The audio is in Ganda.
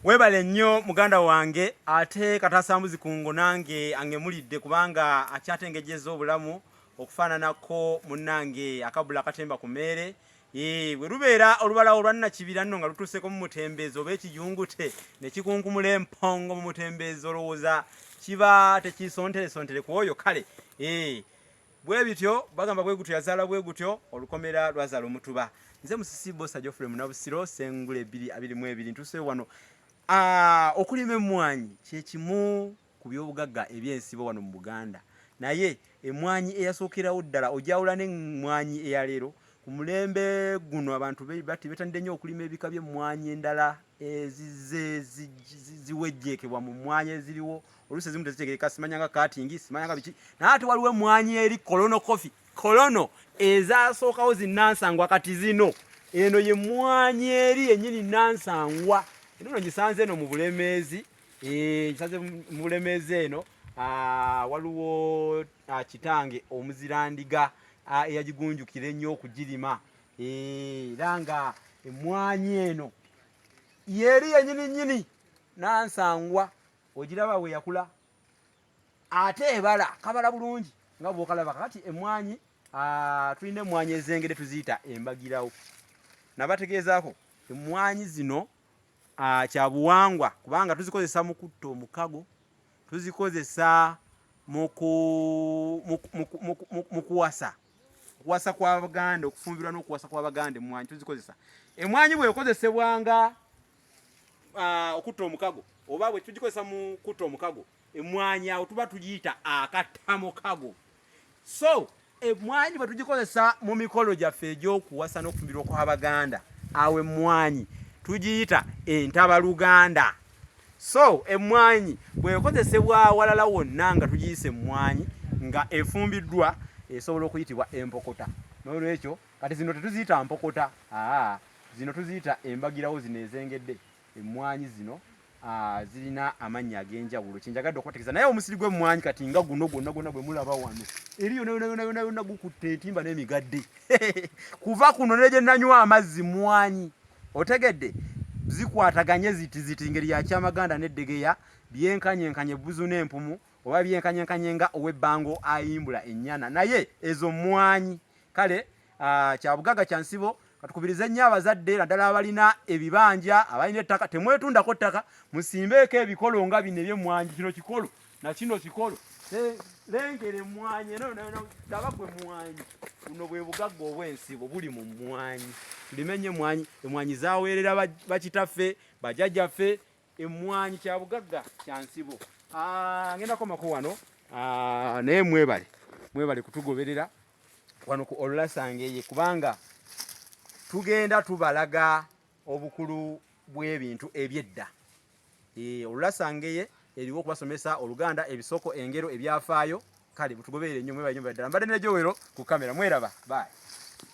Webale nnyo muganda wange ate katasambuzi kungo nange angemulidde kubanga akyatengejeza obulamu okufaananako munnange akabula akatemba ku meere. Bwe lubeera olubalawo olwa Nakibira nno nga lutuuseeko mu mutembeezi oba ekijungute ne kikunkumula empongo mu mutembeezi olowooza kiba tekiisonteresontere ku oyo kale. Bwe bityo bagamba bwe gutyo yazaala bwe gutyo olukomera lwazaala omutuba. Nze Musisi Bbosa Geoffrey Munabusiro Ssengule 222 ntuuse wano. Okulima emmwanyi kye kimu ku by'obugagga eby'ensibo wano mu Buganda. Naye emmwanyi eyasookerawo ddala ogyawula n'emmwanyi eya leero. Ku mulembe guno abantu betanidde nnyo okulima ebika by'emmwanyi endala ezizze ziwejjeekebwa mu mmwanyi eziriwo. Oluusi ezimu tezitegeerekeka, simanya nga katingi, simanya nga biki. Naye ate waliwo emmwanyi eri kolono kofi, kolono ezasookawo zinnansangwa kati zino. Eno ye mmwanyi eri yennyini nnansangwa. Eno no ngisanze eno mu Bulemeezi. Ngisanze mu Bulemeezi eno. Waliwo kitange omuzirandiga eyagigunjukira ennyo okugirima. Era nga emmwanyi eno yeri yennyini nnyini nansangwa. Ogiraba bwe yakula ate ebala kabala bulungi nga bw'okalaba. Kakati emmwanyi, tulina emmwanyi ezengedde tuziyita embagirawo. Nabategeezaako emmwanyi zino kya buwangwa kubanga tuzikozesa mu kutta omukago, tuzikozesa mu kuwasa, okuwasa kw'Abaganda, okufumbirwa n'okuwasa kw'Abaganda emmwanyi tuzikozesa. Emmwanyi bw'ekozesebwanga okutta omukago oba bwe tugikozesa mu kutta omukago, emmwanyi awo tuba tugiyita akattamukago. So emmwanyi bwe tugikozesa mu mikolo gyaffe egy'okuwasa n'okufumbirwa kw'Abaganda, awo emmwanyi tugiyita entabaluganda. So emmwanyi bw'ekozesebwa awalala wonna nga tugiyise emmwanyi nga efumbiddwa esobola okuyitibwa empokota. N'olwekyo kati zino tetuziyita mpokota, zino tuziyita embagirawo zino ezengedde. Emmwanyi zino zirina amannya ag'enjawulo, kye njagadde okubategeeza. Naye omusiri gw'emmwanyi kati nga guno gwonna gwonna gwe mulaba wano eri yonna yonna yonna yonna yonna gukutte entimba n'emigadde kuva kuno ne gye nanywa amazzi mmwanyi. Otegedde? Zikwataganye ziti ziti ngeri ya Kyamaganda n'Eddegeya, byenkanyenkanye ebbuzu n'empumu oba byenkanyenkanye nga ow'ebbango ayimbula ennyana, naye ezo mmwanyi. Kale kya bugagga kya nsibo. Katukubirize nnyo abazadde naddala abalina ebibanja, abalina ettaka, temwetundako ttaka, musimbeeko ebikolo nga bino eby'emmwanyi. Kino kikolo na kino kikolo. Lengera emmwanyi eno yonna yonna, laba gwe mmwanyi. Buno bwe bugagga obw'ensibo buli mu mmwanyi. Tulime nnyo emmwanyi. Emmwanyi zaaweerera bakitaffe, bajjajjaffe. Emmwanyi kya bugagga kya nsibo. Ngenda komako wano, naye mwebale, mwebale kutugoberera wano ku Olulasangeye kubanga tugenda tubalaga obukulu bw'ebintu eby'edda. Olulasangeye eriwo okubasomesa Oluganda, ebisoko, engero, ebyafaayo. Kale mutugoberere nnyo, mwebale nnyo ddala. Mbadde ne Joel ku kamera, mweraba. Bye.